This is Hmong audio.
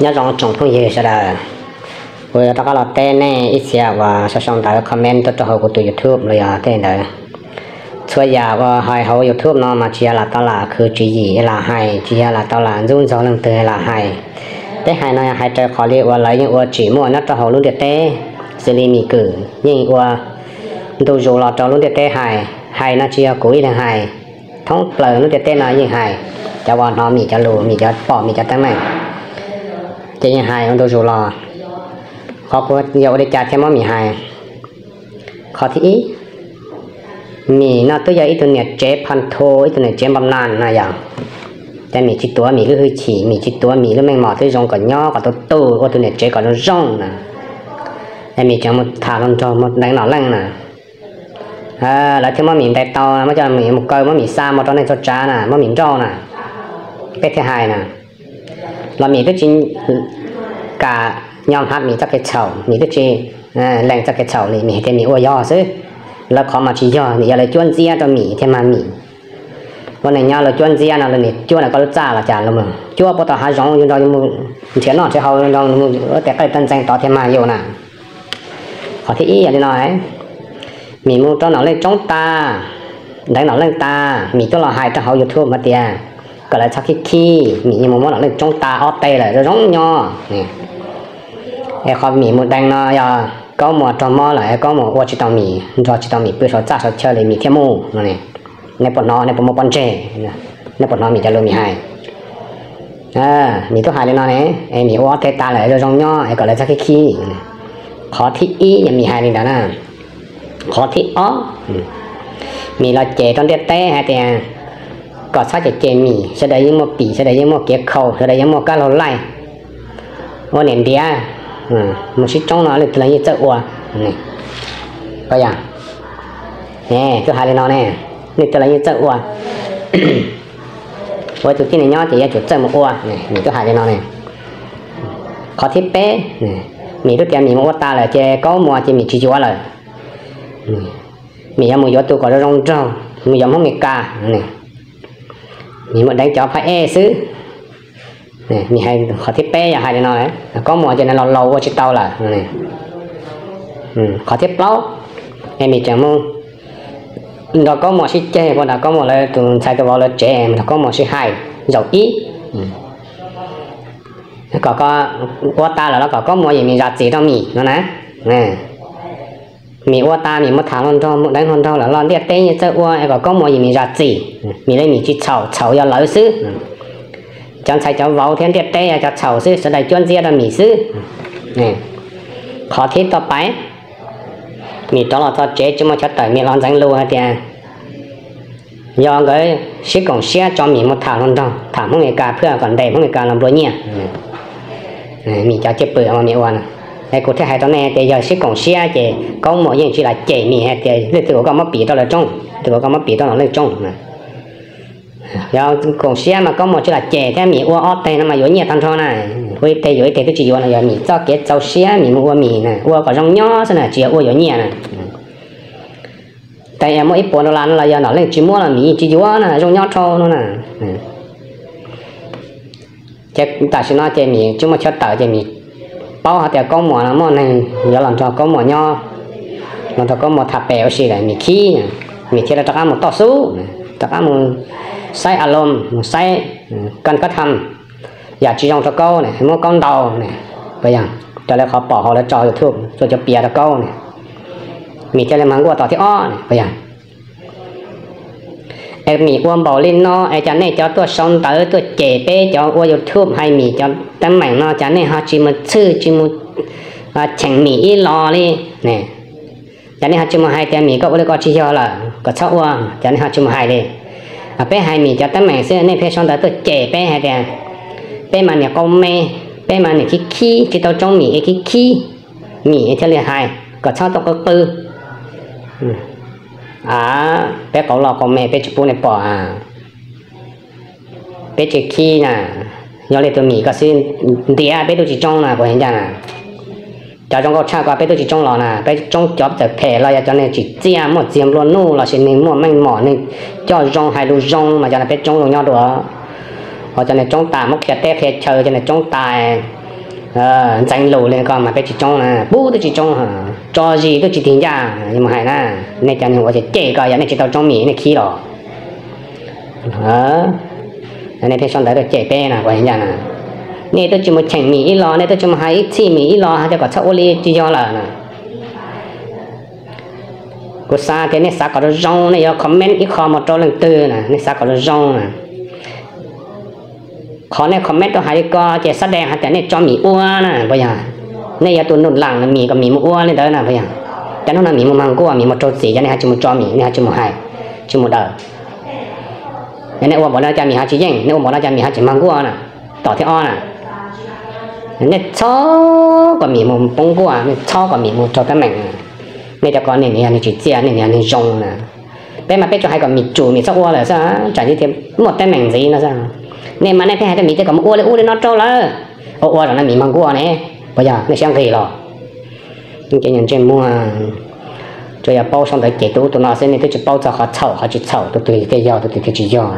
Nyob zoo tsoom phooj ywg sawv daws, kuv yuav rov qab los teb nej ib txhia uas sau sau ntawv comment tuaj rau hauv kuv tus YouTube los yog tej ntawd. Txhua yam uas hais hauv YouTube no mas tsis yog lam tau lam khwv tswv yim lam hais, tsis yog lam tau lam ntxub ntxaug leej twg lam hais. Peb hais no yog hais raws qhov li uas lawv yeej ua tsim muaj nyob rau hauv lub ntiaj teb, xws li Mim Kwm yeej ua ntu zus los rau lub ntiaj teb hais. Hais no tsis yog kuv ib leeg hais, thoob plaws lub ntiaj teb no yeej hais. Cov uas hnov Mim cov lus, Mim cov pom, Mim cov teeb meem, ces yeej hais ua ntu zus los. Qhov kuv yog ua li cas thiaj muab Mim hais? Qhov thib ib, Mim no twb yog ib tug niam tsev phan thu, ib tug niam tsev npam nas no yog, ces Mim tsis tuav Mim lub hwj chim, Mim tsis tuav Mim lub meej mom twb zoo kom nyob kom tu tu ua tus niam tsev kom zoo zoo na. Es Mim tseem mus tham hluas nraug mus deev nom leej na. Lawv thiaj muab Mim ntes tau, muab coj Mim mus kaw, muab Mim xa mus rau neeg txhua tsav na, muab Mim nrauj na. Peb thiaj hais na, los Mim twb tsis kam nyo hnav Mim txoj kev txhaum, Mim twb tsis lees txoj kev txhaum li, Mim hais tias Mim ua yog xwb. Lawv qhov mas tsis yog, Mim yog lawv cuab ntxiab rau Mim thiaj mag Mim. Lub neej nyob lawv cuab ntxiab no, lawv nim cuab ntawm koj lub txaj los cas, lawv mus cuab puag tom hav zoov, yus nrog yus mus nrhiav noj nrhiav haus, nrog mus ua tej qej tej ntxeev tod thiaj mag yus na. Qhov thib ib yog li no, Mim mus rau nom leej tsoob tas, deev nom leej tas, Mim tuaj los hais rau hauv YouTube hais tias kom lawv txhob khib khib, Mim yeej mus muab nom leej tsoob tas ob teg lawm, zoo zoo nyob. Es qhov Mim mus deev no yog Kaub Muas raug mob lawm, Kaub Muas ua tsis tau Mim, nrog tsis tau Mim pw saum txaj saum chaw li Mim thiaj mus no. Nej puas hnov, nej puas muaj pob ntseg? Nej puas hnov Mim cov lus Mim hais? Mim twb hais li no ne, es Mim ua ob teg tas lawm, zoo zoo nyob es kom lawv txhob khib khib. Qhov thib ib yog Mim hais li ntawd na. Qhov thib ob, Mim los cem rau ntiaj teb hais tias kom txhob cem cem Mim, sawv daws yeej muaj pim, sawv daws yeej muaj kev khaus, sawv daws yeej muaj kab laug laij. Ua niam ntiav, mus sib tsoob no leej twg los yeej txawj ua. Twb hais li no ne, leej twg los yeej txawj ua. Ua tus tib neeg nyob ces yuav tsum txawj mus ua, Mim twb hais li no ne. Qhov thib peb, Mim twb tias Mim mus ua tas lawm ces Kaub Muas ces Mim tsis yuav lawm. Mim yuav mus yuav tus kom zoo zoo nraug, mus yuav Hmoob Mes Kas. Mim mus deev cov phab ej xwb. Mim hais qhov thib peb yog hais li no, Kaub Muas ces nws laus laus ua tsis tau lawm. Qhov thib plaub, es Mim tseem mus nrog Kaub Muas sib ceg, puag nrog Kaub Muas lawv tus ntxhais tus vauv lawv tsev, nrog Kaub Muas sib hais zaum ib, kom ua tas lawm los kom Kaub Muas yim Mim zam txim rau Mim no na. Mim ua tas, Mim mus tham hluas nraug, mus deev hluas nraug lawm los ntiaj teb yeej txawj ua, es kom Kaub Muas yim Mim zam txim. Mim li Mim tsis txhaum, txhaum yog lawv xwb. Cov ntxhais cov vauv thiab ntiaj teb yog cov txhaum xwb, sawv daws cuab ntxiab rau Mim xwb. Qhov thib toj pais, Mim rov los txog tsev tsis muaj chaw tawm, Mim los ntxeev lus hais tias yog nkawd sib koom siab tso Mim mus tham hluas nraug, tham Hmoob Mes Kas, phwj kom ntes Hmoob Mes Kas los nplua nyiaj. Mim cov cwj pwm uas Mim ua, es kuv thiaj hais rau nej tias yog sib koom siab ces Kaub Muas yeej tsis lam cem Mim hais tias leej twg uas koj muab pim rau lawv tsoob, leej twg uas koj muab pim rau nom leej tsoob. Yog koom siab mas Kaub Muas tsis lam cem thiab, Mim ua ob teg no mas yuav nyiaj tag nrho na. Ua ib teg yuav ib teg twb tsis yuav no, yog Mim txoj kev txaus siab, Mim mus ua Mim na, ua kom zoo nyob xwb na, tsis yog ua yuav nyiaj na. Tes muaj ib puas dollar no los yog nom leej tsis muab los Mim yeej tsis yuav na, zoo nyob dhau no na. Ces tam sim no ces Mim tsis muaj chaw tawm ces Mim paub hais tias Kaub Muas no muaj neeg yuav los nrog Kaub Muas nyob, los nrog Kaub Muas tham pem ua si lawm, Mim khib, Mim thiaj li rov qab mus toj xub, rov qab mus saib a lom, mus saib kaj kab tham, yam tsis zoo rau Kaub ne, muab Kaub ntaus ne, puas yog? Raws li qhov pom hauv lawv tso YouTube, txua cov piav rau Kaub ne, Mim thiaj li mas nkuaj tom thib ob ne, puas yog? Es Mim ua npaum li no es cas nej cov tuaj sau ntawv tuaj cem peb cov ua YouTube hais Mim cov teeb meem no cas nej ho tsis mus txhwj tsis mus cheem Mim ib los li ne? Cas nej ho tsis mus hais tias Mim koj ua li ko tsis yog lawm, kom txhob ua, cas nej ho tsis mus hais li? Peb hais Mim cov teeb meem xwb nej pheej sau ntawv tuaj cem peb hais tias peb mas niam qau me, peb mas niam khib khib, tsis tau tsoob Mim es khib khib, Mim thiaj li hais kom txhob tuaj qw qw. Peb qauv loj qauv me peb tsis pub nej pom a, peb tsis khib na. Yog li tus Mim ko xwb ntiav peb twb tsis tsoob na, kuv hais ncaj na. Cov zoo nkauj tshaj ko peb twb tsis tsoob los na, peb tsoob cov txawm phem los yog cov neeg tsim txiaj muaj txiag nplua nuj los sis neeg muaj meej mom neeg coj zoo hais lus zoo mas cov no peb tsoob zoo nyob dua. Ho cov neeg tsoob tas muab qhia teb qhia chaw, cov neeg tsoob tas Ntxeev lus li ko mas peb tsis tsoob na, pub twb tsis tsoob, tso zis twb tsis tig ncaj, yuav mus hais na. Nej cov neeg ua ces cem ko yog nej tsis tau tsoob mis nej khib los. Nej pheej sau ntawv tuaj cem peb na, ua li cas na? Nej twb tsis mus cheem mis ib los, nej twb tsis mus hais ib txhij mis ib los, hais tias kom txhob ua li tsis yog lawm na. Kuv xav tias nej xav kom zoo zoo, nej yuav comment ib qho mus rau leej twg na, nej xav kom zoo zoo na. Qhov nej comment rau hais li ko ces xav deev hais tias nej tso mis ua na puas yog? Nej yog tus num lam mis kom mis mus ua li ntawd na puas yog? Cas hnub no mis mus mag nkuaj, mis mus raug txim, cas nej ho tsis mus tso mis, nej ho tsis mus hais, tsis mus daws? Yog nej ua npaum no cas mis ho tsis yeej, nej ua npaum no cas mis ho tsis mag nkuaj na? Tom thib ob na, nej txhob kom mis mus poob nkuaj, nej txhob kom mis mus raug teeb meem. Nej cov ko nej niag neeg tsim txiaj, nej niag neeg zoo na. Peb mas peb tsuas hais kom mis tsum mis txhob ua lawm xwb, tsam ntsis thiaj muaj teeb meem ntxiv no xwb. Nej mas nej pheej hais rau mis tias kom mus ua li ub li no rau lawm, ua ua zaum no mis mag nkuaj ne, puas yog nej siab nqig los? Ces ntsej muag, tsuas yog paub sau ntawv cem tus ub tus no xwb, nej twb tsis paub txog qhov txhaum qhov tsis txhaum, tus twg thiaj yog tus twg thiaj tsis yog.